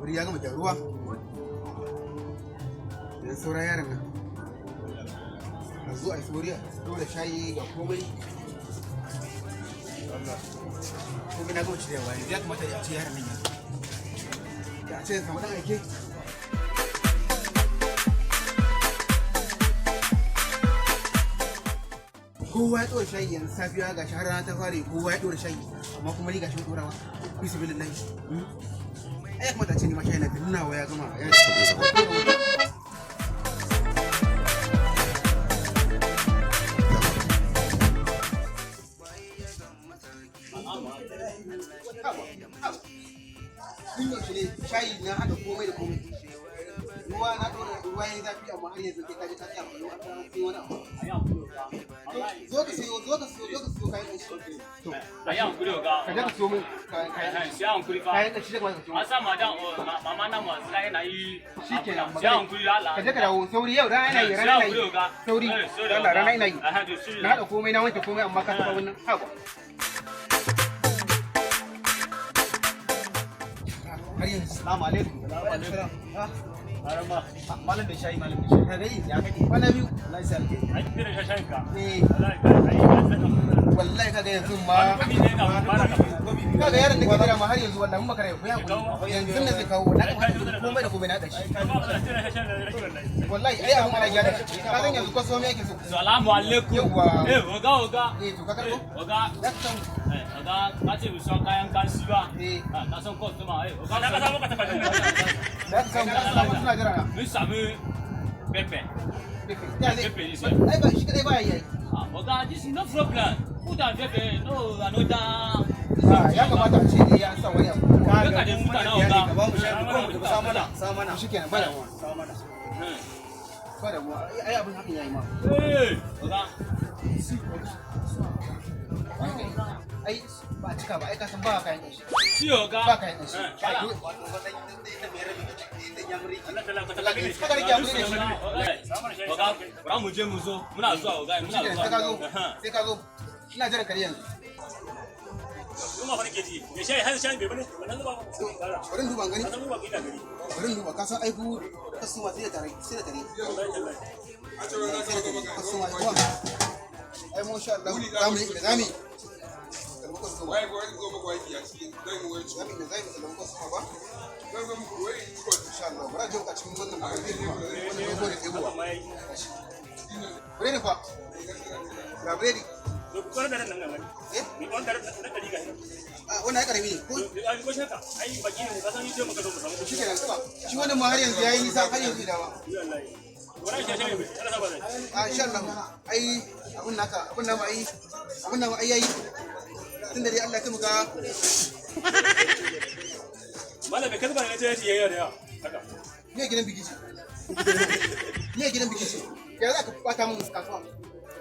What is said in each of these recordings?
Wuri ya gama gyaruwa. Yanzu sauran yaron nan. A zo a yi sauri a ɗora shayi ga komai. Allah. Komai na gama cirewa, yanzu ya kamata a ce yaron nan ya zo. Ya ce ya samu ɗan aike. Kowa ya ɗora shayi yanzu, safiya ga shi har rana ta fara yi, kowa ya ɗora shayi, amma kuma ni ga shi ɗorawa bisa billahi. Ai ya kamata a ce ni ma shayi na nunawa ya gama ya. Tun yaushe ne shayi na haɗa komai da komai, ruwa na ɗora ruwa ya yi zafi, amma har yanzu kai ka je ka tsaya ba sai wani abu. Zo ka siyo, zo ka siyo, zo ka siyo kayan ƙanshi. To. A yi hankuri, oga. Ka je ka siyo min kayan Eh, sai hankuri fa. kayan ƙanshi da ka siyo. An sa madam, mama na mu sai na yi. Shikenan. Sai hankuri, Allah. Ka je ka dawo sauri, yau rana ina yi, Sai rana ina hankuri, yi. oga. Sauri. Eh, sorry, Allah. oga. Rana ina yi. Aha, to shi. Na haɗa komai, na wanke komai, amma ka taɓa wannan, haba. Har yanzu. Salamu alaikum. Ah. Arama, malam da shayi, malam da shayi. Ka gani? Ya kake? Kwana biyu. Wallahi sai alheri. Ai kira shashan ka. Eh. Wallahi kai ka saka. Wallahi kaga yanzu ma Wani ne na fara ka. kaga yaron da ke jira ma har yanzu, wallahi mun makara yau, ya hakuri. Yanzu nan zai kawo na komai da komai na haɗa shi. Ba ba kira shashan da rake wallahi. Wallahi ai abun ana gyara shi, ka san yanzu kwasomi yake so. Salamu alaikum. Yawwa. Eh, oga, oga. Eh, to ka karɓo? Oga. Za ka samu. Eh, oga, ka ce mu son kayan kansi ba. Eh. Ah, na son customer, eh. Oga, na ka samu ka tafi. Za ka samu, za ka samu, suna jira na. Mun sami pepper. Ya zai Pepper is ai ba shi kadai ba ya yi. Ah, oga, this is no problem. Put am pepper, no another. Ah, ya kamata a ce dai ya sa wani abu. Duka da suka na, oga. Ka ba mu shayi ko mu tafi, sa mana, sa mana. Shikenan, ba damuwa. Sa mana. Ba damuwa, ai abin hakan yayi ma. Eh, oga. Ai ba a cika ba, ai ka san ba kayan ƙanshi. Si, oga. Ba kayan ƙanshi. Eh, Wato wannan da mai rabi da yamuri. Haka nake amfani da shi. Oga, bara mu je mu zo. Muna zuwa, oga, muna Shikenan, zuwa. sai ka zo, sai ka zo, ina jiran kare yanzu. Yunwa fa nake ji. Me shayi har shayi bai bane? Wannan zuba ba. Bari in duba in gani. Ka san zuba ina gari. Bari in duba, ka san aiku customer sai da tare, sai da tare, sai da tare customer kuma. Ai mu insha Allah za mu yi da zamu yi kalmi customer, zamu yi da zamu yi kalmi customer ba insha Allah. Bari a je ka cikin wannan magana kuma wannan dogo da ɗebowa. Biredi fa, ga biredi. To ku kwana da nan nan. Eh. Ni kwana da nan dari ga. Ah, wannan ai karami ne ko? Ai ko shaka. Ai baki ne ka san ni je maka zo mu samu. Shi kenan, taba shi. Wannan ma har yanzu yayi nisa, har yanzu dawa. Wallahi. Wannan shayi bai. Allah saba zai. A insha Allah, ai abun naka, abun namu, ai abun namu ai yayi, tunda dai Allah ya taimaka. Malam bai kalba ne ta yaji yayi da yawa. Haka. Ne gidan biki ce, ne gidan biki ce, ya za ka bata mun kasuwa?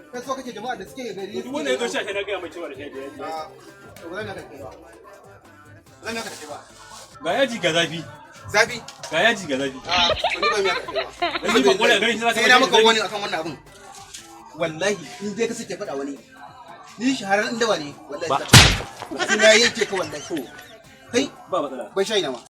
Kasuwa kake, jama'a da suke gari. Duk wanda ya zo shayi na ga mai cewa da shayi da yaji. A to ba zan haka da kai ba, ba zan haka da kai ba. Ga yaji ga zafi. Zafi. Ga yaji ga zafi. A to ni ba mi haka da kai ba. Dan ni ba kore gari shi zaka. Sai na maka wani akan wannan abun, wallahi in dai ka sake faɗa wani ni shahararren dawa ne, wallahi sai na yanke ka, wallahi kai. Ba matsala. Ban shayi na ma.